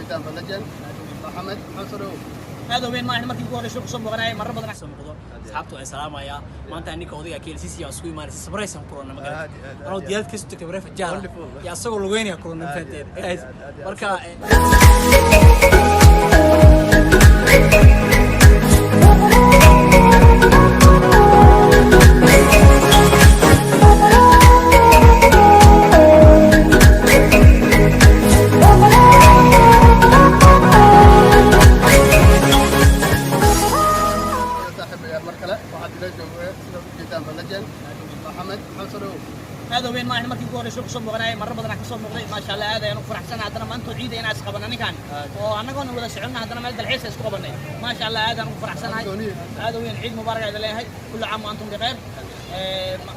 Ujeedaan balajan Maxamed maxamed, soo dhawow. Aad u weyn maahan markii ugu horreysay kusoo booqanayay, marar badan soo noqdo. Asxaabtu ay salaamayaa. Maanta ninka odayga KLCC aan isku imaanay, surprise aan kulana magaalada. Aad iyo aad, anoo aad. Diyaarad kasoo tagtay wareef jaala Wonderful. iyo asagoo lugeynaya kulana. Aad iyo fahanteen? aad, aad iyo aad. Marka Saaxiibayaal, mar kale waxaad ila jooga, sidaad ujeedaan, balajan Maxamed maxamed, soo dhawow. Aad u weyn maahan markii ugu horreysay kusoo booqanayay, marar badan aan kasoo muuqday. Maasha Allah, aad ayaan u faraxsanahay. Haddana maanta ciida inaan isqabana ninkan oo annagoona wada soconna, haddana meel dalxiis isku qabanay. Maasha Allah, aad aan ugu faraxsanahay. Aad u weyn. Ciid mubaarak ayaan leeyahay. Kullu caam wa antum bikhayr.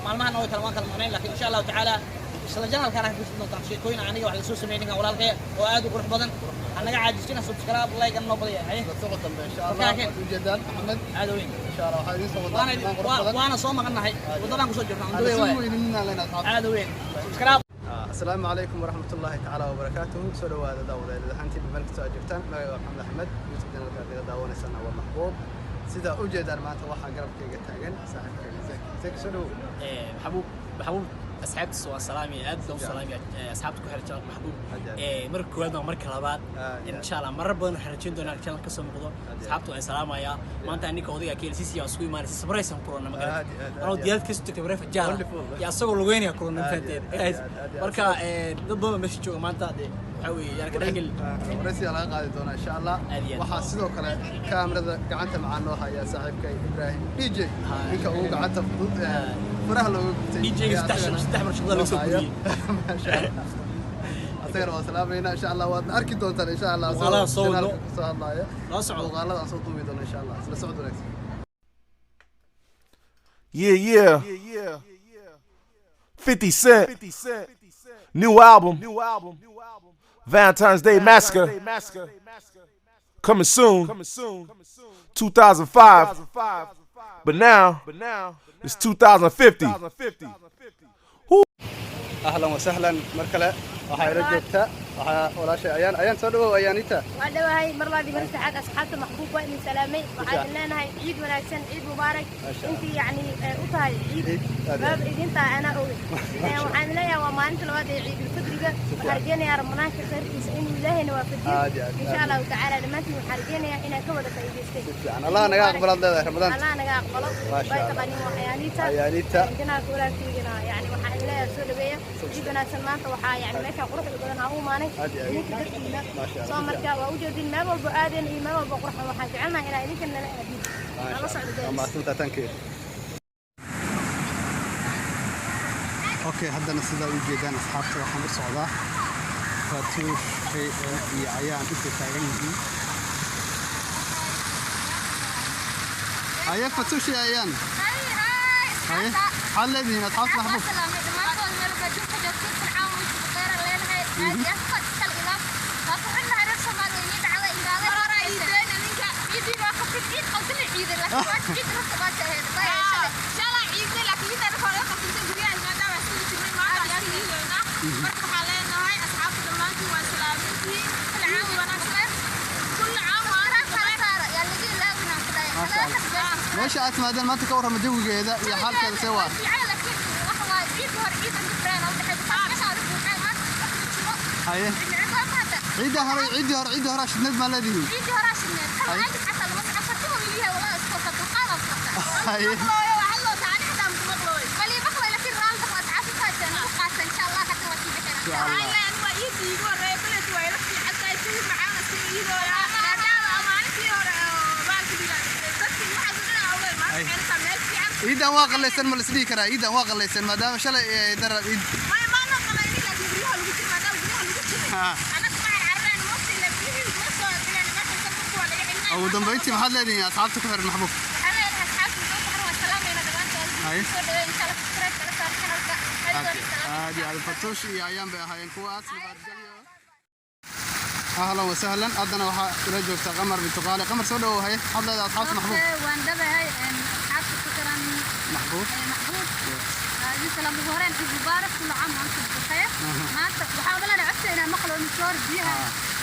Maalmahan oo kale waan kala maqnayn, laakiin insha Allahu tacaala isla channelkan aan kusi doontaan sheekooyin aniga wax la soo sameeyay ninkan walaalkay oo aad u qurux badan. Anaga caajisina, subscribe, like noo badaya. La socod dambe insha Allah. Okay. Waad ujeedaan Maxamed. Aad u weyn. Insha Allah waxaa idiin soo wadaa waana dhammaan qurux badan. Waana soo maqannahay, wadadaan kusoo jirnaa. Aan Undaway si waay. weyninina lena asxaabta. Aad u weyn, subscribe. Asalaamu calaykum waraxmatullaahi tacaala wabarakaatuhu. Soo dhawaada daawadayaal ahaantiin meel kastoo aad joogtaan. Magacayga waa Maxamed Axmed, YouTube channelka aad naga daawanaysana waa Maxbuub. Sidaa u jeedaan, maanta waxaa garabkayga taagan saaxiibkayga Zaki. Zaki, soo dhawow. Maxbuub, Maxbuub, asxaabtiisa waa salaamaya, aad baan u salaamaya asxaabta ku xiran channelka Maxbuub. Aad iyo aad. Marka koowaad waa marka labaad. Aad iyo aad. Insha Allah marar badan waxaan rajayn doonaa channel kasoo muuqdo. Aad iyo. Asxaabtu ay salaamaya. Maanta ninka odayga KLCC aan isku imaanay, surprise aan kulana magaalada. Aad iyo aad, aad anoo iyo. Diyaarad kasoo tagtay wareef jaala Wonderful. iyo asagoo lugeynaya kulana. Aad iyo fahanteen? aad, aad iyo aad, aad iyo. Marka dad badan baa meesha jooga maanta dee, waxaa weeye yaan ka dhexgelin. Waraysiyaa laga qaadi doonaa insha Allah. Aad iyo aad. Waxaa sidoo kale kaamirada gacanta macaan noo haya saaxiibkay Ibraahim DJ, ninka ugu gacanta fudud ee furaha looga gubtay. DJ -ga saddex mar shaqada laga soo Noo haya. guriyey. Maasha Allah. Asagana waa salaamayna insha Allah, waadna arki doontaan insha Allah asagoo Muuqaalada soo wadno. channelka kasoo hadlaaya. Noo socdo. Muuqaalada aan soo duubi doono insha Allah. Isla socod wanaagsan. Yeah. 50 Cent. 50 Cent. New album. New album. Valentine's Day Massacre. Coming soon. Coming soon. 2005. But now, it's 2050. Ahlan wasahlan. Mar kale waxaa ila joogta waxaa walaashay Ayaan. Ayaan, soo dhawow, Ayaanita. Waa dhawahay mar labaad iyo mar saddexaad. Asxaabta Maxbuub waa idin salaamay. Waxaa idin leenahay ciid wanaagsan, ciid mubaarak. Maasha Allah. Intii yacni u tahay ciid. Ciid, aad iyo aad. Baab idin tahay anaa oge. Waxaan idin leeyahay waa maalinta labaad ee ciidulfidriga. Waxaan rajeynayaa Ramadaanka khayrkiisa inuu Ilaahayna waafajiyo. Aad iyo aad, Insha aad. Allahu tacaala dhammaantiin waxaan rajeynayaa inaan ka wada faa'iidaystay. Si fiican. Allah naga aqbalaad leedahay Ramadaanta. Allah naga aqbalo. Maasha Way Allah. taqaanin waa Ayaanita. Ayaanita. Channelka walaalkaygana yacni waxaan idin leeyahay soo dhaweeya. Ciid wanaagsan. Maanta waxaa yacni meesha quruxda badan ha u imaanay Aad iyo aad. idinka dartiina. Maasha Allah. Soo marka waa ujeedin meel walba aadeen iyo meel walba qurxan. Waxaan jecelnahay inaa idinka nala aadin, nala socdo Waa guys. mahadsantahay, thank you. Okay, haddana sidaa u jeedaan asxaabta, waxaan u socdaa Faatuush KL iyo Ayaan intay taagan yihiin. Haye Fatuush iyo Ayaan, haye, maxaad leedihiin asxaabta Maxbuub? Marka waxaa leenahay asxaabta dhammaantiin waa salaamintihiin, ciid wanaagsan, kulli caam wa antum bikhair. Maasha Allah. Meesha aad timaadeen maanta ka warrama jawigeeda iyo xaalkeeda, see waa? Haye, ciidda hore, ciiddii hore, ciiddii hore shidneed maa leedihiin? Haye. Insha Allah. Ciidan waa qallaysan ma la isdhihi karaa? Ciidan waa qallaysan maadaama shalay ay dara ciid. Ha. Ugu dambeyntii maxaad leedihiin asxaabta ku xiran Maxbuub? Haye. Aad iyo aad. Fatuush iyo Ayaan bay ahaayeen kuwaas. Nabadgelyo. Ahlan wasahlan. Haddana waxaa ila joogta Qamar Bintuqaali. Qamar, soo dhawow. Haye, maxaad leedahay asxaabta Maxbuub? Waan dhabahay asxaabta ku xiran Maxbuub. Maxbuub salaam. Ugu horeen ciid mubaarak, kullu caam wa antum bikhair. Maanta waxaan ogalanaa codka inaan maqlo misoor biyaha.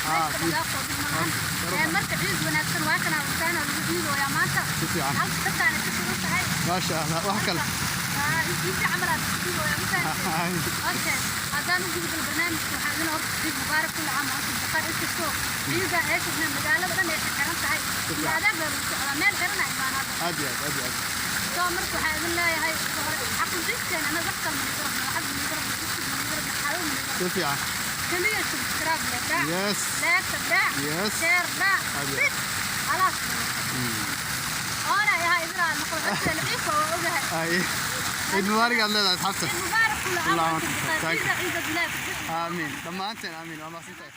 Ah, Meesha lagaa qoodin ma lahan. Marka ciid wanaagsan waa kana wataana lagu ciidoyaa maanta. Si fiican. Halka dadkaana ka sugan tahay. Maasha Allah, wax kale? Inta camal aad ku ciidoyaa, ma fahamtay? Okay, haddaan u gudbo barnaamijka, waxaa idin horta ciid mubaarak, kulli caam wa antum bikhayr. Inkastoo ciida ee shidna magaalada dhan ay xiran tahay, iyo adeeg baa lagu socdaa, meel xiran ay imaan hadda. Aad iyo aad, aad iyo aad. Soo marka waxaa idin leeyahay xaquuqiisteen, anaga wax kale ma niga rabno, lacag ma niga rabno, biscuit ma niga rabno, xalwo ma niga Si rabno. fiican. Keliya subscribe le dhac, like dhac, share dhac. Aad iyo aad. Bis khalaas oona yahay idin aan noqon xogta ciidka oo ogahay. Ay, ciid mubaarak aad leedahay asxaabta. Ciid mubaarak, kulli Kulli caam caam wa antum wa antum bikhayr. bikhayr. Ciida ciida bilaad. Aamiin, dhammaanteen aamiin. Waa mahadsantahay.